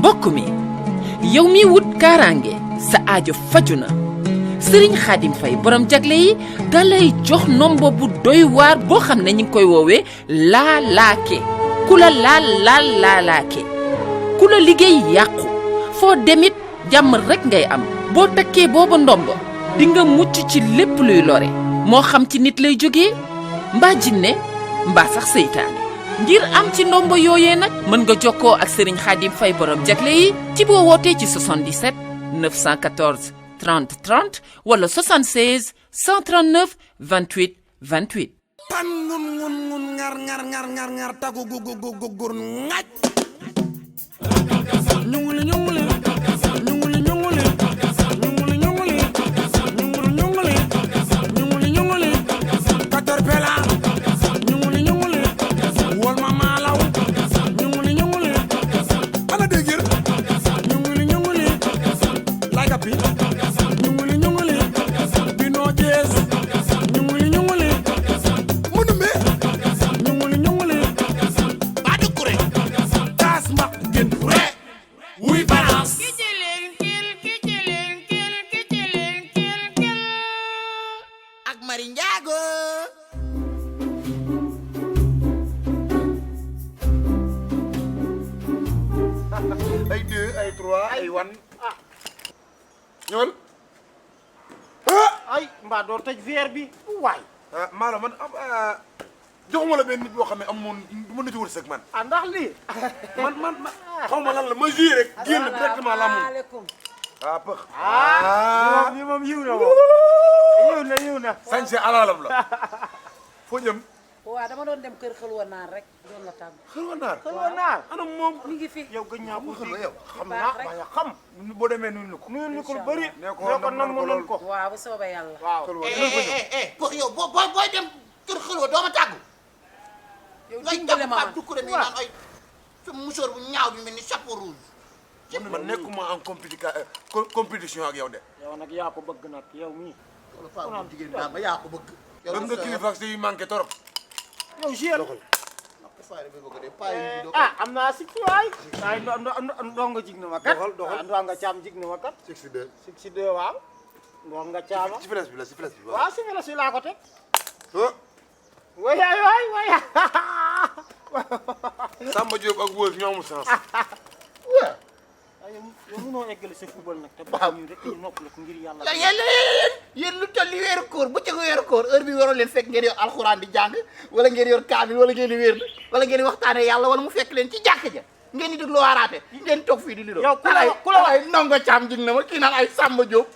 mbokk mi yow mi wut kaaraange sa aajo faju na Serigne Khadim Faye borom jagle yi dalay jox nombo bu doy waar boo xam ne ñu ngi koy woowee laalaake ku la laalaake ku la liggéey yàqu foo demit jàmm rek ngay am boo takkee booba ndombo di nga mucc ci lépp luy lore moo xam ci nit lay jógee mbaa jinne mbaa sax seytaane ngir am ci ndombo yooyee nag mën nga jokkoo ak Serigne Khadim Faye borom jagle yi ci boo wootee ci 77 914 30 30 wala 76 139 28 28. pan ngun ngar tagu gur ngaj ñungule kator pela ñungule wol ma malaw ñungule ana degir ñungule lay kapi ñungule bino jees ñungule munumbe ñungule adu kure tas mak gen kure wuy balance ak Mari Njaago ay 2 ay 3 ay 1 ñëwal ay mbaa door tëj verre bi waay maanaam man joxuma la benn nit boo xam ne amoon du ma nit wërsëg man ndax lii man xaw ma lan la ma joué rek génn directement la moom pëx lii moom yiw na moom sañse alalam la foo jëm waaw dama doon dem kër xëlwa naar rek doon la tàgg xëlwa naar anam moom mi ngi fi yow gëj naa ko xëlwa yow xam naa bañ a xam boo demee nuyu ko nuyu ko lu bëri ne ko nam nañ ko waaw bu soobee yàlla waaw xëlwa pour yow booy dem kër xëlwa doo ma tàggu yow lay dimbale ma jàpp dukkure mi naan ay sa musóor bu ñaaw bi mel ni chapeau rouge man nekkuma en compétition ak yow de yow nag yaa ko bëgg nag yow mii wala faa bu jigéen daa ba yaa ko bëgg bëgg nga kilifa ak si manqué torop yow gér am naa si waay ay ndongo jig na ma kat ndongo caam jig na ma kat 6-2 waaw ndongo caama si fles bi waaw si fles bi laa ko teg waay Samba Diop ak Wëz ñoo amul sens yow mënoo eggale sa football nag te baax ñu rek ñu noppale ko ngir yàlla yéen lu toll li weeru koor bu cëg weeru koor heure bi waroon leen fekk ngeen yor alxuraan di jàng wala ngeen yor kaamil wala ngeen di wér wala ngeen di waxtaane yàlla wala mu fekk leen ci jàkk ja ngeen di déglu waaraate ngeen toog fii di li yow ku la ay ndongo caam jig na ma kii naan ay Samba Diop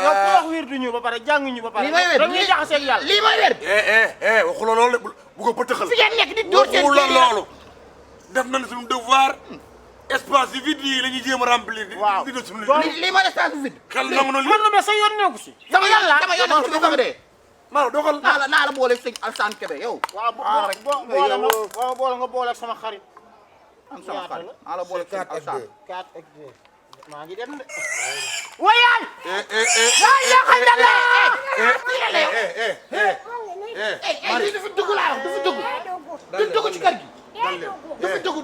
yow ku wax wér du ñu ba pare jàng ñu ba pare lii may wér dañuy jaxaseeg yàlla lii may wér waxu la loolu de bu ko pëtëxal fi ngeen nekk di dóor seen waxu la loolu def nañ suñu devoir espace yi vide yi la ñuy jéem a remplir waaw di suñu lii ma espace vide xel nangu na li man la sa yoon nekku si sama yoon ci bëgg dee maanaam doxal naa la boole sëñ Alsaan Kebe yow waaw boole nga boole ak sama xarit am sama xarit naa la boole sëñ Alsaan 4 ak 2 maa ngi dem de wayaay lii dafa dugg laa wax dafa dugg ci kër gi dafa dugg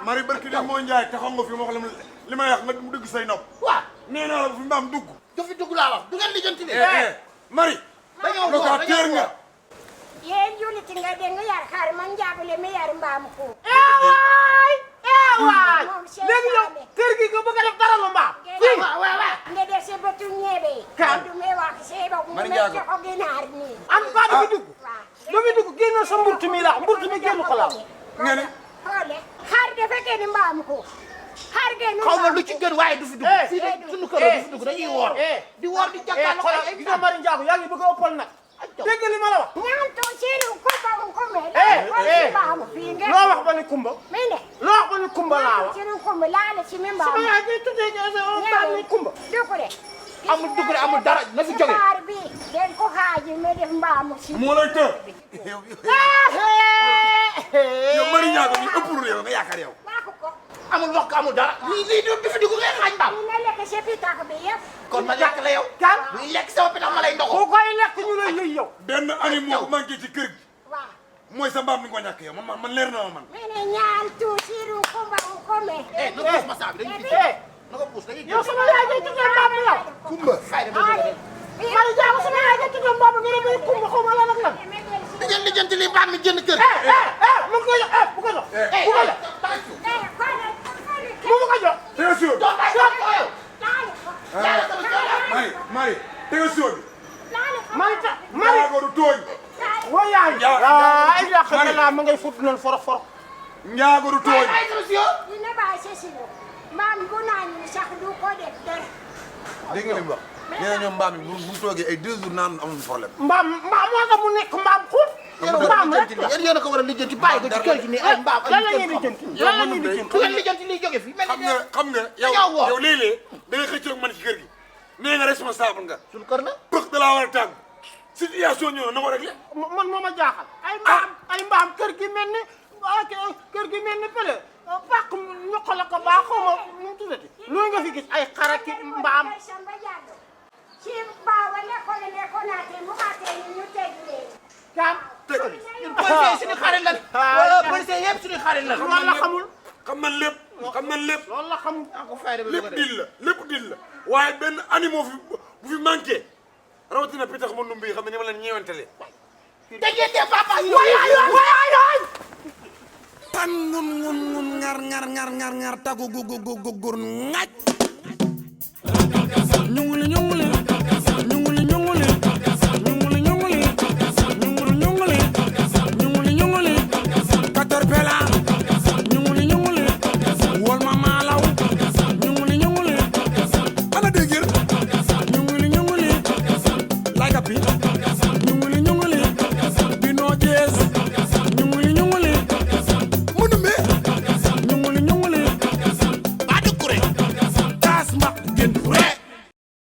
Marie barki de moo Njaay taxaw nga fi ma wax li may wax nga mu dugg say nopp waaw nee naa la fi mbaam dugg dafa dugg laa wax du ngeen lijjanti de Marie dañoo locataire nga yéen jullit nga dégg nga yar xar man njàppale mi yar mbaamu ko. waay léegi yow kër gi nga bëgg a def dara lu mbaam fii nga def sa bëtu ñebe. Kan du me wax see ba mu Mari may Njaago. joxo ginaar nii. en tout cas dafa dugg waaw. dafa dugg génn sa mburtu mi la mburtu mi génn ko la nga ne xoole xar dafa génn mbaamu ko. xar génn xaw ma mbaamu lu ci gën waaye du fi dugg fii de sunu kër la du fi dugg dañuy woor di woor di jàkkaarloo xoolal ay gis nga Mari Njaago yaa ngi bëgg a ëppal nag dégg li ma la wax ñaanto seeru ko ba ko me. mbaamu fii nga. loo wax ba ni kumba mi ne. loo wax ba ni kumba laa wax seeru ko me laale si mi mbaamu. sama yaay day tuddee ba ni kumba dugg de. amul dugg de amul dara na fi jóge xaar bi den ko xaaji me def mbaamu si. moo lay të yow Marie Ndiago ñu ëppul yow nga yaakaar yow naa ko ko. amul wax amul dara lii du fi dugg ngay xaaj mbaam ñu ne lekk si pitax bi yëpp. kon ma lekk la yow kan buy lekk sama pitax ma lay ndoxo ku koy lekk ñu lay yëy yow benn animal manqué ci kër gi waaw. mooy sa mbaam mi nga ko ñàkk yow man leer na ma man. mene ñaan tuusiru kumba ukome. na ko puus ma saa bi dañuy fi na ko puus dañuy yow sama yaay ngay tuddee mbaam mi yow. Kumba. xay da bëgg a Mari Jaamu sama yaay ngay tuddee mbaam mi nga ne kumba xaw ma lan ak lan. da ngeen lijjanti li mbaam mi jënd kër. mu ngi koy jox bu ko jox. bu ko jox mu ko jox. Tega sóor bi. Mari tega sóor bi. Mari Njaago du tooñ. wa yaay. ay yàq la ma ngay fut noonu forox forox. Njaago du tooñ. dina bàyyi sa silo maam bu nañu sax du ko def dara. dégg nga li mu wax nee na ñoom mbaam mi bu toogee ay 2 jours naan amuñu problème. mbaam moo tax mu nekk mbaam xuut. mbaam rek yéen a ko war a lijjanti bàyyi ko ci kër gi nii ay mbaam ay lan la ñuy lijjanti lan la ñuy lijjanti. ngeen lijjanti liy jóge fi mel ni xam nga yow léeg-léeg da nga xëccoo ak man ci kër gi nee nga responsable nga. suñu kër la pëx da laa war a tàggu situation ñëw na ko réglé. man moo ma jaaxal. ay mbaam kër gi mel ni kër gi mel ni pële pàq ñoqala ko baax xaw ma nu mu tuddati. loolu nga fi gis ay xaraki mbaam. ci baawa nekkoon naa te mu xaatee ni ñu teg leen. caam. ñun policiers yi suñu xarit lan policiers yëpp suñu xarit lan loolu la xamul. xam nañ lépp xam nañ lépp. loolu la xamul. ko fayda bi lépp dil la lépp dil la waaye benn animaux bu fi manqué rawatina pitax ma numbi yi xam ne ni ma leen ñeewantalee. dégg papa waay pan ngun ngar tagu gur ngaj ñu